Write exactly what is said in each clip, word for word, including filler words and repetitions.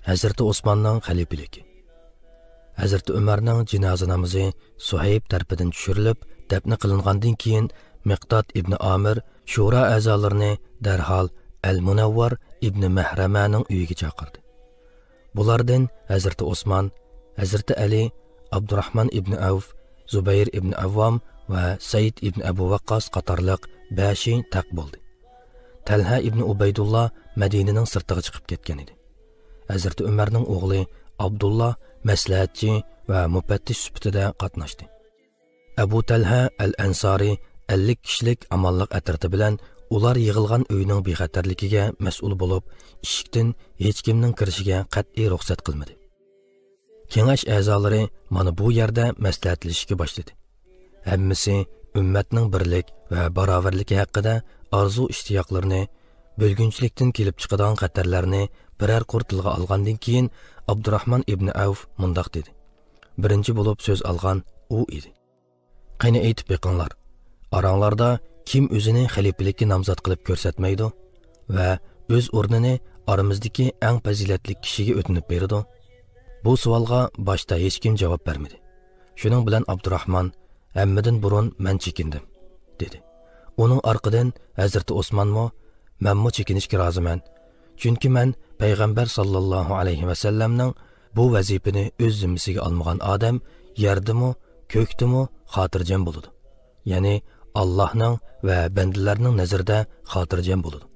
ھەزرىتى ئوسماننىڭ خەلىپىلىكى. ھەزرىتى ئۆمەرنىڭ جىنازا نامىزى سۇھەيب تەرىپىدىن چۈشۈرۈلۈپ، دەپنە قىلىنغاندىن كېيىن، مىقداد ئىبنى ئامىر شۇرا ئەزالىرىنى دەرھال ئەل مۇنەۋۋەر ئىبنى مەھرەمەنىڭ ئۆيىگە چاقىردى. بۇلاردىن ھەزرىتى ئوسمان، ھەزرىتى ئەلى، ئابدۇراھمان ئىبنى ئەۋف، زۇبەير ئىبنى ئەۋۋام ۋە سەئىد ئىبنى ئەبۇ ۋەققاس قاتارلىق بەشى تەق بولدى. تەلھە ئىبنى ئۇبەيدۇللا مەدىنىنىڭ سىرتىغا چىقىپ كەتكەن ئىدى. ھەزرىتى ئۆمەرنىڭ ئوغلى ئابدۇللا مەسلىھەتچى ۋە مۇپەتتىش سۈپىتىدە قاتناشتى. ئەبۇ تەلھە ئەل ئەنسارى ئەللىك كىشىلىك ئامانلىق ئەترىتى بىلەن ئۇلار يىغىلغان ئۆينىڭ بىخەتەرلىكىگە مەسئۇل بولۇپ، ئىشىكتىن ھېچكىمنىڭ كىرىشىگە قەتئىي رۇخسەت قىلمىدى. كېڭەش ئەزالىرى مانا بۇ يەردە مەسلىھەتلىشىشكە باشلىدى. ھەممىسى ئۈممەتنىڭ بىرلىك ۋە باراۋەرلىكى ھەققىدە ئارزۇ-ئىشتىياقلىرىنى، بۆلگۈنچىلىكتىن كېلىپ چىقىدىغان خەتەرلەرنى بىرەر قۇر تىلغا ئالغاندىن كېيىن، ئابدۇراھمان ئىبنى ئەۋف مۇنداق دېدى. بىرىنچى بولۇپ سۆز ئالغان ئۇ ئىدى. قېنى ئېيتىپ بېقىڭلار، ئاراڭلاردا كىم ئۆزىنى خەلىپىلىككە نامزات قىلىپ كۆرسەتمەيدۇ ۋە ئۆز ئورنىنى ئارىمىزدىكى ئەڭ پەزىلەتلىك كىشىگە ئۆتۈنۈپ بېرىدۇ؟ بۇ سوئالغا باشتا ھېچكىم جاۋاب بەرمىدى. شۇنىڭ بىلەن ئابدۇراھمان، ھەممىدىن بۇرۇن مەن چېكىندىم، دېدى. ئۇنىڭ ئارقىدىن ھەزرىتى ئوسمانمۇ، مەنمۇ چېكىنىشكە رازىمەن. چۈنكى مەن پەيغەمبەر ساللاللاھۇ ئەلەيھى ۋەسەللەمنىڭ بۇ ۋەزىپىنى ئۆز زىممىسىگە ئالمىغان ئادەم يەردىمۇ، كۆكتىمۇ خاتىرجەم بولىدۇ. يەنى ئاللاھنىڭ ۋە بەندىلەرنىڭ نەزىرىدە خاتىرجەم بولىدۇ،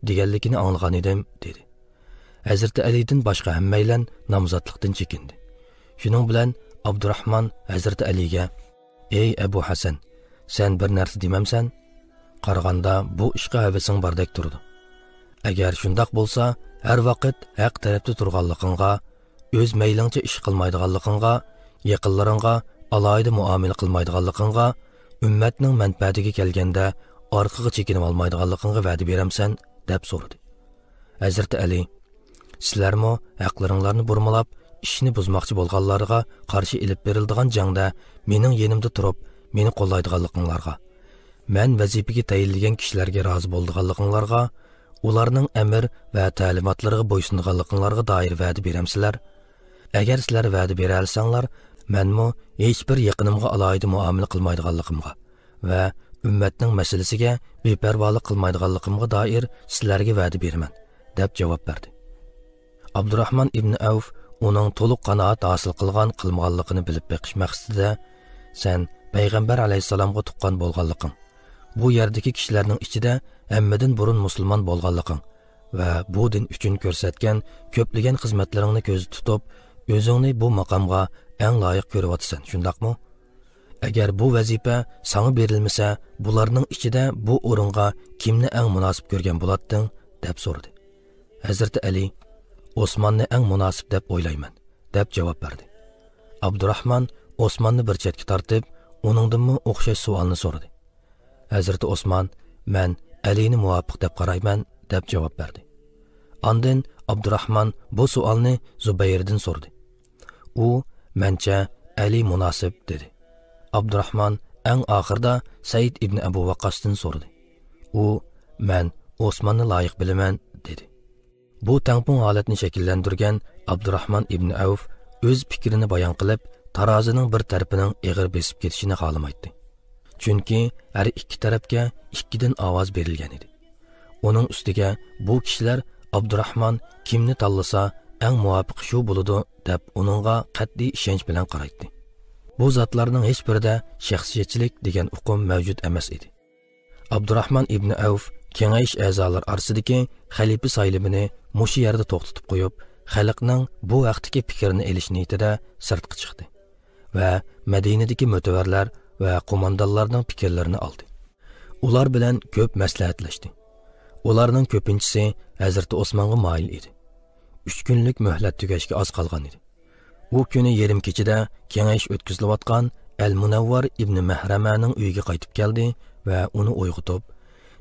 دېگەنلىكىنى ئاڭلىغان ئىدىم، دېدى. ھەزرىتى ئەلىدىن باشقا ھەممەيلەن نامزاتلىقتىن چېكىندى. شۇنىڭ بىلەن ئابدۇراھمان ھەزرىتى ئەلىگە، ئەي ئەبۇ ھەسەن، سەن بىر نەرسە دېمەمسەن؟ قارىغاندا بۇ ئىشقا ھەۋىسىڭ باردەك تۇرىدۇ. ئەگەر شۇنداق بولسا، ھەر ۋاقىت ھەق تەرەپتە تۇرغانلىقىڭغا، ئۆز مەيلىڭچە ئىش قىلمايدىغانلىقىڭغا، يېقىنلىرىڭغا ئالاھىدە مۇئامىلە قىلمايدىغانلىقىڭغا، ئۈممەتنىڭ مەنپەئەتىگە كەلگەندە ئارقىغا چېكىنىۋالمايدىغانلىقىڭغا ۋەدە بېرەمسەن؟ دەپ سورىدى. ھەزرىتى ئەلى، سىلەرمۇ ھەقلىرىڭلارنى بۇرمىلاپ، ئىشنى بۇزماقچى بولغانلارغا قارشى ئېلىپ بېرىلىدىغان جەڭدە مېنىڭ يېنىمدا تۇرۇپ، مېنى قوللايدىغانلىقىڭلارغا، مەن ۋەزىپىگە تەيىنلىگەن كىشىلەرگە رازى بولىدىغانلىقىڭلارغا، ئۇلارنىڭ ئەمىر ۋە تەلىماتلىرىغا بويسۇنىدىغانلىقىڭلارغا دائىر ۋەدە بېرەمسىلەر؟ ئەگەر سىلەر ۋەدە بېرەلىسەڭلار، مەنمۇ ھېچبىر يېقىنىمغا ئالاھىدە مۇئامىلە قىلمايدىغانلىقىمغا ۋە ئۈممەتنىڭ مەسىلىسىگە بىپەرۋالىق قىلمايدىغانلىقىمغا دائىر سىلەرگە ۋەدە بېرىمەن، دەپ جاۋاب بەردى. ئابدۇراھمان ئىبنى ئەۋف ئۇنىڭ تولۇق قانائەت ھاسىل قىلغان قىلمىغانلىقىنى بىلىپ بېقىش مەقسىتىدە، سەن پەيغەمبەر ئەلەيھىسسالامغا تۇغقان بولغانلىقىڭ، بۇ يەردىكى كىشىلەرنىڭ ئىچىدە ھەممىدىن بۇرۇن مۇسۇلمان بولغانلىقىڭ ۋە بۇ دىن ئۈچۈن كۆرسەتكەن كۆپلىگەن خىزمەتلىرىڭنى كۆزدە تۇتۇپ، ئۆزۈڭنى بۇ ماقامغا ئەڭ لايىق كۆرۈۋاتىسەن، شۇنداقمۇ؟ ئەگەر بۇ ۋەزىپە ساڭا بېرىلمىسە، بۇلارنىڭ ئىچىدە بۇ ئورۇنغا كىمنى ئەڭ مۇناسىپ كۆرگەن بولاتتىڭ؟ دەپ سورىدى. ھەزرىتى ئەلى، ئوسماننى ئەڭ مۇناسىپ دەپ ئويلايمەن، دەپ جاۋاب بەردى. ئابدۇراھمان ئوسماننى بىر چەتكە تارتىپ، ئۇنىڭدىنمۇ ئوخشاش سوئالنى سورىدى. ھەزرىتى ئوسمان، مەن ئەلىنى مۇۋاپىق دەپ قارايمەن، دەپ جاۋاب بەردى. ئاندىن ئابدۇراھمان بۇ سوئالنى زۇبەيردىن سورىدى. ئۇ، مەنچە ئەلى مۇناسىپ، دېدى. ئابدۇراھمان ئەڭ ئاخىرىدا سەئىد ئىبنى ئەبۇ ۋەققاستىن سورىدى. ئۇ، مەن ئوسماننى لايىق بىلىمەن، دېدى. بۇ تەڭپۇڭ ھالەتنى شەكىللەندۈرگەن ئابدۇراھمان ئىبنى ئەۋف ئۆز پىكرىنى بايان قىلىپ، تارازىنىڭ بىر تەرىپىنىڭ ئېغىر بېسىپ كېتىشىنى خالىمايتتى. چۈنكى ھەر ئىككى تەرەپكە ئىككىدىن ئاۋاز بېرىلگەن ئىدى. ئۇنىڭ ئۈستىگە بۇ كىشىلەر ئابدۇراھمان كىمنى تاللىسا ئەڭ مۇۋاپىقى شۇ بولىدۇ، دەپ ئۇنىڭغا قەتئىي ئىشەنچ بىلەن قارايتتى. بۇ زاتلارنىڭ ھېچبىرىدە شەخسىيەتچىلىك دېگەن ئۇقۇم مەۋجۇت ئەمەس ئىدى. ئابدۇراھمان ئىبنى ئەۋف كېڭەش ئەزالىرى ئارىسىدىكى خەلىپە سايلىمىنى مۇشۇ يەردە توختىتىپ قويۇپ، خەلقنىڭ بۇ ھەقتىكى پىكرىنى ئېلىش نىيىتىدە سىرتقا چىقتى ۋە مەدىنىدىكى مۆتىۋەرلەر ۋە قوماندانلارنىڭ پىكىرلىرىنى ئالدى. ئۇلار بىلەن كۆپ مەسلىھەتلەشتى. ئۇلارنىڭ كۆپىنچىسى ھەزرىتى ئوسمانغا مايىل ئىدى. ئۈچ كۈنلۈك مۆھلەت تۈگەشكە ئاز قالغان ئىدى. ئۇ كۈنى يېرىم كېچىدە كېڭەش ئۆتكۈزۈلۈۋاتقان ئەل مۇنەۋۋەر ئىبنى مەھرەمەنىڭ ئۆيىگە قايتىپ كەلدى ۋە ئۇنى ئويغىتىپ،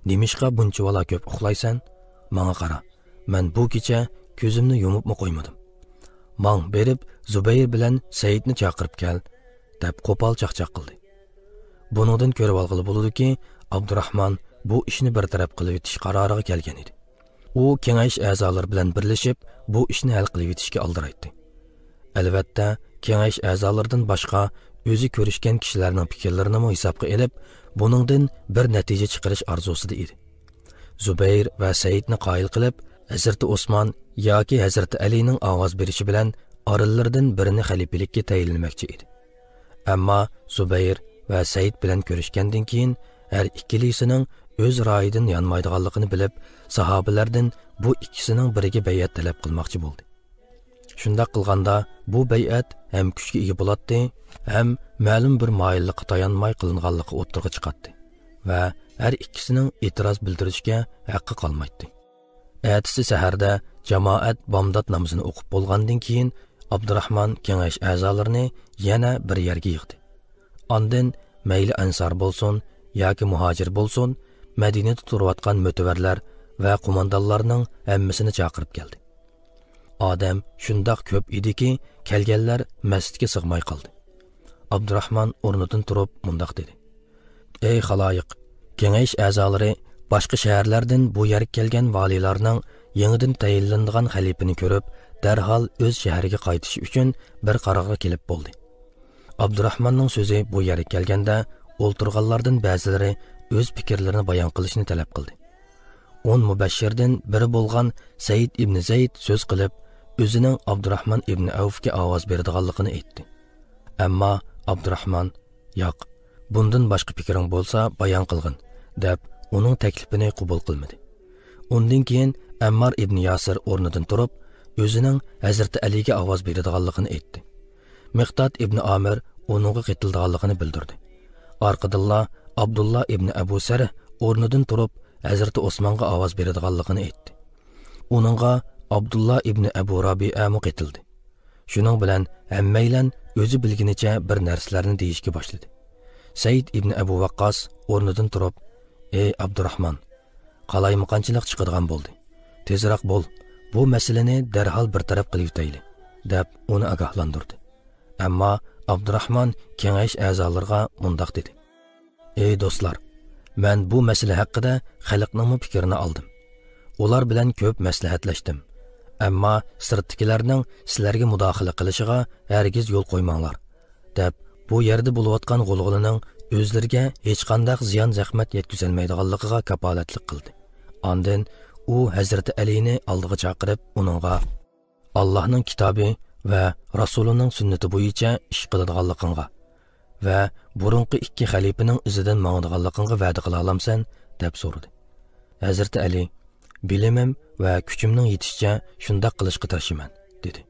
نېمىشقا بۇنچىۋالا كۆپ ئۇخلايسەن؟ ماڭا قارا، مەن بۇ كېچە كۆزۈمنى يۇمۇپمۇ قويمىدىم. ماڭ، بېرىپ زۇبەير بىلەن سەئىدنى چاقىرىپ كەل، دەپ قوپال چاقچاق قىلدى. بۇنىڭدىن كۆرۈۋالغىلى بولىدۇكى، ئابدۇراھمان بۇ ئىشنى بىر تەرەپ قىلىۋېتىش قارارىغا كەلگەن ئىدى. ئۇ كېڭەش ئەزالىرى بىلەن بىرلىشىپ، بۇ ئىشنى ھەل قىلىۋېتىشكە ئالدىرايتتى. ئەلۋەتتە، كېڭەش ئەزالىرىدىن باشقا ئۆزى كۆرۈشكەن كىشىلەرنىڭ پىكىرلىرىنىمۇ ھېسابقا ئېلىپ، بۇنىڭدىن بىر نەتىجە چىقىرىش ئارزۇسىدا ئىدى. زۇبەير ۋە سەئىدنى قايىل قىلىپ، ھەزرىتى ئوسمان ياكى ھەزرىتى ئەلىنىڭ ئاۋاز بېرىشى بىلەن ئارىلىرىدىن بىرىنى خەلىپىلىككە تەيىنلىمەكچى ئىدى. ئەمما زۇبەير ۋە سەئىد بىلەن كۆرۈشكەندىن كېيىن، ھەر ئىككىلىسىنىڭ ئۆز رايىدىن يانمايدىغانلىقىنى بىلىپ، ساھابىلەردىن بۇ ئىككىسىنىڭ بىرىگە بەيئەت تەلەپ قىلماقچى بولدى. شۇنداق قىلغاندا، بۇ بەيئەت ھەم كۈچكە ئىگە بولاتتى، ھەم مەلۇم بىر مايىللىققا تايانماي قىلىنغانلىقى ئوتتۇرىغا چىقاتتى ۋە ھەر ئىككىسىنىڭ ئېتىراز بىلدۈرۈشكە ھەققى قالمايتتى. ئەتىسى سەھەردە جامائەت بامدات نامىزىنى ئوقۇپ بولغاندىن كېيىن، ئابدۇراخمان كېڭەش ئەزالىرىنى يەنە بىر يەرگە يىغدى. ئاندىن مەيلى ئەنسار بولسۇن ياكى مۇھاجىر بولسۇن، مەدىنىدە تۇرۇۋاتقان مۆتىۋەرلەر ۋە قوماندانلارنىڭ ھەممىسىنى چاقىرىپ كەلدى. ئادەم شۇنداق كۆپ ئىدىكى، كەلگەنلەر مەسچىتكە سىغماي قالدى. ئابدۇراخمان ئورنىدىن تۇرۇپ مۇنداق دېدى: «ئەي خالايىق، كېڭەش ئەزالىرى باشقا شەھەرلەردىن بۇ يەرگە كەلگەن ۋالىيلارنىڭ يېڭىدىن تەيىنلىنىدىغان خەلىپىنى كۆرۈپ، دەرھال ئۆز شەھىرىگە قايتىشى ئۈچۈن بىر قارارغا كېلىپ بولدى.» ئابدۇراخماننىڭ سۆزى بۇ يەرگە كەلگەندە، ئولتۇرغانلاردىن بەزىلىرى ئۆز پىكىرلىرىنى بايان قىلىشنى تەلەپ قىلدى. ئون مۇبەششىردىن بىرى بولغان سەئىد ئىبنى زەيد سۆز قىلىپ، ئۆزىنىڭ ئابدۇراخمان ئىبنى ئەۋفكە ئاۋاز بېرىدىغانلىقىنى ئېيتتى. ئەمما ئابدۇراخمان، «ياق، بۇندىن باشقا پىكرىڭ بولسا بايان قىلغىن» دەپ، ئۇنىڭ تەكلىپىنى قوبۇل قىلمىدى. ئۇندىن كېيىن ئەممار ئىبنى ياسىر ئورنىدىن تۇرۇپ، ئۆزىنىڭ ھەزرىتى ئەلىگە ئاۋاز بېرىدىغانلىقىنى ئېيتتى. مىقداد ئىبنى ئامىر ئۇنىڭغا قېتىلىدىغانلىقىنى بىلدۈردى. ئارقىدىنلا ئابدۇللا ئىبنى ئەبۇ سەرھ ئورنىدىن تۇرۇپ، ھەزرىتى ئوسمانغا ئاۋاز بېرىدىغانلىقىنى ئېيتتى. ئۇنىڭغا ئابدۇللا ئىبنى ئەبۇ رابىئەمۇ قېتىلدى. شۇنىڭ بىلەن ھەممەيلەن ئۆزى بىلگىنىچە بىر نەرسىلەرنى دېيىشكە باشلىدى. سەئىد ئىبنى ئەبۇ ۋەققاس ئورنىدىن تۇرۇپ، «ئەي ئابدۇراخمان، قالايمىقانچىلىق چىقىدىغان بولدى. تېزراق بول، بۇ مەسىلىنى دەرھال بىر تەرەپ قىلىۋېتەيلى» دەپ ئۇنى ئاگاھلاندۇردى. ئەمما ئابدۇراخمان كېڭەش ئەزالىرىغا مۇنداق دېدى: «ئەي دوستلار، مەن بۇ مەسىلە ھەققىدە خەلقنىڭمۇ پىكرىنى ئالدىم. ئۇلار بىلەن كۆپ مەسلىھەتلەشتىم. ئەمما سىرتتىكىلەرنىڭ سىلەرگە مۇداخىلە قىلىشىغا ھەرگىز يول قويماڭلار» دەپ، بۇ يەردە بولۇۋاتقان غۇلغۇلىنىڭ ئۆزلىرىگە ھېچقانداق زىيان-زەخمەت يەتكۈزەلمەيدىغانلىقىغا كاپالەتلىك قىلدى. ئاندىن ئۇ ھەزرىتى ئەلىنى ئالدىغا چاقىرىپ، ئۇنىڭغا، «ئاللاھنىڭ كىتابى ۋە رەسۇلىنىڭ سۈننىتى بويىچە ئىش قىلىدىغانلىقىڭغا ۋە بۇرۇنقى ئىككى خەلىپىنىڭ ئىزىدىن ماڭىدىغانلىقىڭغا ۋەدە قىلالامسەن؟» دەپ سورىدى. ھەزرىتى ئەلى، «بىلىمىم ۋە كۈچۈمنىڭ يېتىشىچە شۇنداق قىلىشقا تىرىشىمەن» دېدى.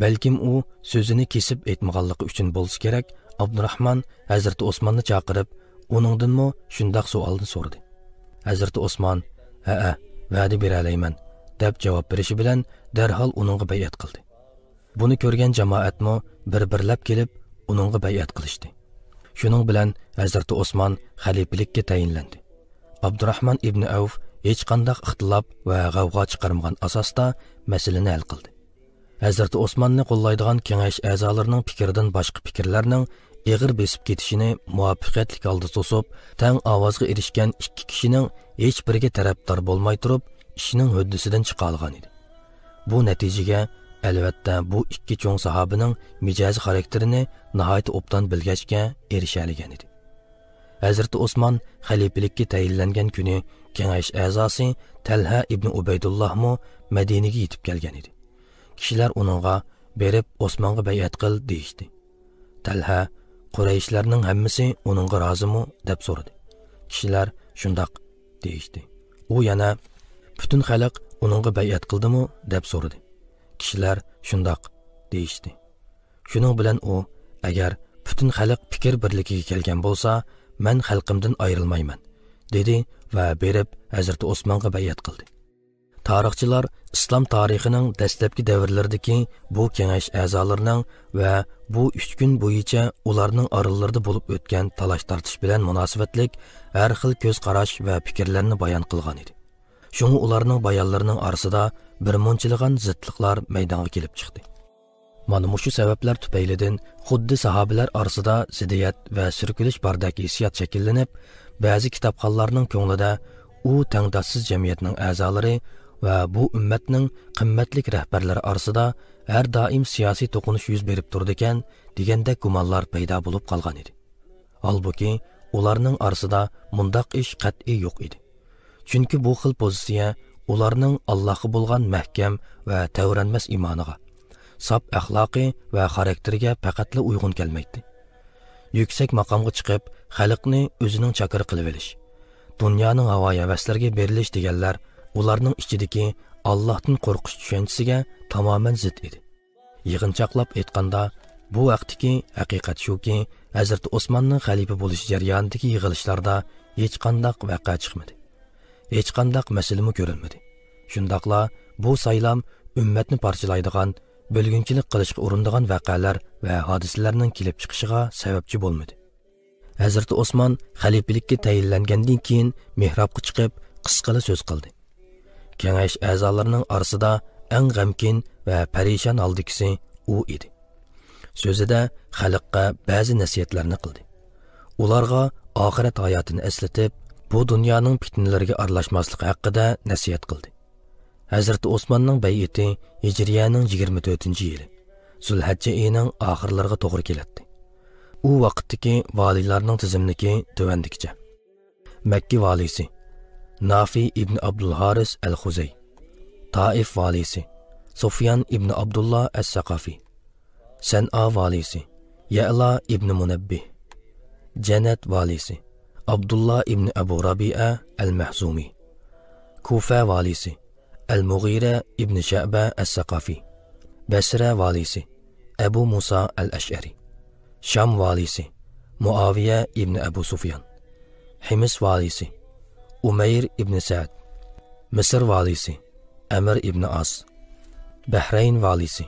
بەلكىم ئۇ سۆزىنى كېسىپ ئېيتمىغانلىقى ئۈچۈن بولسا كېرەك، ئابدۇراخمان ھەزرىتى ئوسماننى چاقىرىپ، ئۇنىڭدىنمۇ شۇنداق سوئالنى سورىدى. ھەزرىتى ئوسمان، «ھەئە، ۋەدە بېرەلەيمەن» دەپ جاۋاب بېرىشى بىلەن دەرھال ئۇنىڭغا بەيئەت قىلدى. بۇنى كۆرگەن جامائەتمۇ بىر-بىرلەپ كېلىپ ئۇنىڭغا بەيئەت قىلىشتى. شۇنىڭ بىلەن ھەزرىتى ئوسمان خەلىپىلىككە تەيىنلەندى. ئابدۇراخمان ئىبنى ئەۋف ھېچقانداق ئىختىلاپ ۋە غەۋغا چىقارمىغان ئاساستا مەسىلىنى ھەل قىلدى. ھەزرىتى ئوسماننى قوللايدىغان كېڭەش ئەزالىرىنىڭ پىكرىدىن باشقا پىكىرلەرنىڭ ئېغىر بېسىپ كېتىشىنى مۇۋەپپەقىيەتلىك ھالدا توسۇپ، تەڭ ئاۋازغا ئېرىشكەن ئىككى كىشىنىڭ ھېچبىرىگە تەرەپدار بولماي تۇرۇپ، ئىشنىڭ ھۆددىسىدىن چىقالىغان ئىدى. بۇ نەتىجىگە، ئەلۋەتتە، بۇ ئىككى چوڭ ساھابىنىڭ مىجەزى خاراكتېرىنى ناھايىتى ئوبدان بىلگەچكە ئېرىشەلىگەن ئىدى. ھەزرىتى ئوسمان خەلىپىلىككە تەيىنلەنگەن كۈنى كېڭەش ئەزاسى تەلھە ئىبنى ئۇبەيدۇللاھمۇ مەدىنىگە يېتىپ كەلگەن ئىدى. كىشىلەر ئۇنىڭغا، «بېرىپ ئوسمانغا بەيئەت قىل» دېيىشتى. تەلھە، «قۇرەيشلەرنىڭ ھەممىسى ئۇنىڭغا رازىمۇ؟» دەپ سورىدى. كىشىلەر، «شۇنداق» دېيىشتى. ئۇ يەنە، «پۈتۈن خەلق ئۇنىڭغا بەيئەت قىلدىمۇ؟» دەپ سورىدى. كىشىلەر، «شۇنداق» دېيىشتى. شۇنىڭ بىلەن ئۇ، «ئەگەر پۈتۈن خەلق پىكىر بىرلىكىگە كەلگەن بولسا، مەن خەلقىمدىن ئايرىلمايمەن» دېدى ۋە بېرىپ ھەزرىتى ئوسمانغا بەيئەت قىلدى. تارىخچىلار ئىسلام تارىخىنىڭ دەسلەپكى دەۋرلىرىدىكى بۇ كېڭەش ئەزالىرىنىڭ ۋە بۇ ئۈچ كۈن بويىچە ئۇلارنىڭ ئارىلىرىدا بولۇپ ئۆتكەن تالاش-تارتىش بىلەن مۇناسىۋەتلىك ھەر خىل كۆز قاراش ۋە پىكىرلەرنى بايان قىلغان ئىدى. شۇڭا ئۇلارنىڭ بايانلىرىنىڭ ئارىسىدا بىر مۇنچىلىغان زىتلىقلار مەيدانغا كېلىپ چىقتى. مانا مۇشۇ سەۋەبلەر تۈپەيلىدىن خۇددى ساھابىلەر ئارىسىدا زىددىيەت ۋە سۈركىلىش باردەك ھېسسىيات شەكىللىنىپ، بەزى كىتابخانلارنىڭ كۆڭلىدە ئۇ تەڭداشسىز جەمئىيەتنىڭ ئەزالىرى ۋە بۇ ئۈممەتنىڭ قىممەتلىك رەھبەرلىرى ئارىسىدا ھەر دائىم سىياسىي توقۇنۇش يۈز بېرىپ تۇرىدىكەن دېگەندەك گۇمانلار پەيدا بولۇپ قالغان ئىدى. ھالبۇكى، ئۇلارنىڭ ئارىسىدا مۇنداق ئىش قەتئىي يوق ئىدى. چۈنكى بۇ خىل پوزىتسىيە ئۇلارنىڭ ئاللاھقا بولغان مەھكەم ۋە تەۋرەنمەس ئىمانىغا، ساپ ئەخلاقى ۋە خاراكتېرىگە پەقەتلا ئۇيغۇن كەلمەيتتى. يۈكسەك ماقامغا چىقىپ، خەلقنى ئۆزىنىڭ چاكىرى قىلىۋېلىش، دۇنيانىڭ ھاۋا-ھەۋەسلىرىگە بېرىلىش دېگەنلەر ئۇلارنىڭ ئىچىدىكى ئاللاھتىن قورقۇش چۈشەنچىسىگە تامامەن زىت ئىدى. يىغىنچاقلاپ ئېيتقاندا، بۇ ھەقتىكى ھەقىقەت شۇكى، ھەزرىتى ئوسماننىڭ خەلىپە بولۇش جەريانىدىكى يىغىلىشلاردا ھېچقانداق ۋەقە چىقمىدى. ھېچقانداق مەسىلىمۇ كۆرۈلمىدى. شۇنداقلا بۇ سايلام ئۈممەتنى پارچىلايدىغان، بۆلگۈنچىلىك قىلىشقا ئۇرۇنىدىغان ۋەقەلەر ۋە ھادىسىلەرنىڭ كېلىپ چىقىشىغا سەۋەبچى بولمىدى. ھەزرىتى ئوسمان خەلىپىلىككە تەيىنلەنگەندىن كېيىن مېھرابقا چىقىپ، قىسقىلا سۆز قىلدى. كېڭەش ئەزالىرىنىڭ ئارىسىدا ئەڭ غەمكىن ۋە پەرىشان ھالدىكىسى ئۇ ئىدى. سۆزىدە خەلققە بەزى نەسىھەتلەرنى قىلدى. ئۇلارغا ئاخىرەت ھاياتىنى ئەسلىتىپ، بۇ دۇنيانىڭ پىتنىلىرىگە ئارىلاشماسلىقى ھەققىدە نەسىھەت قىلدى. ھەزرىتى ئوسماننىڭ بەيئىتى ھىجرىيەنىڭ يىگىرمە تۆتىنچى يىلى، زۇلھەججە ئېيىنىڭ ئاخىرلىرىغا توغرا كېلەتتى. ئۇ ۋاقىتتىكى ۋالىيلارنىڭ تىزىملىكى تۆۋەندىكىچە: مەككە ۋالىيسى نافى ئىبن ئابدۇل ھارىس ئەل خۇزەي، تائىف ۋالىيسى سۇفيان ئىبن ئابدۇللا ئەس سەقافى، سەنئا ۋالىيسى يەئلا ئىبن مۇنەببىھ، جەنەت ۋالىيسى ئابدۇللا ئىبن ئەبۇ رابىئە ئەل مەھزۇمى، كۇفە ۋالىيسى ئەل مۇغىرە ئىبن شەبە ئەس سەقافى، بەسرە ۋالىيسى ئەبۇ مۇسا ئەل ئەشئەرى، شام ۋالىيسى مۇئاۋىيە ئىبن ئەبۇ سۇفيان، ھىمس ۋالىيسى ئۇمەير ئىبن سەئد، مىسىر ۋالىيسى ئەمىر ئىبن ئاس، بەھرەين ۋالىيسى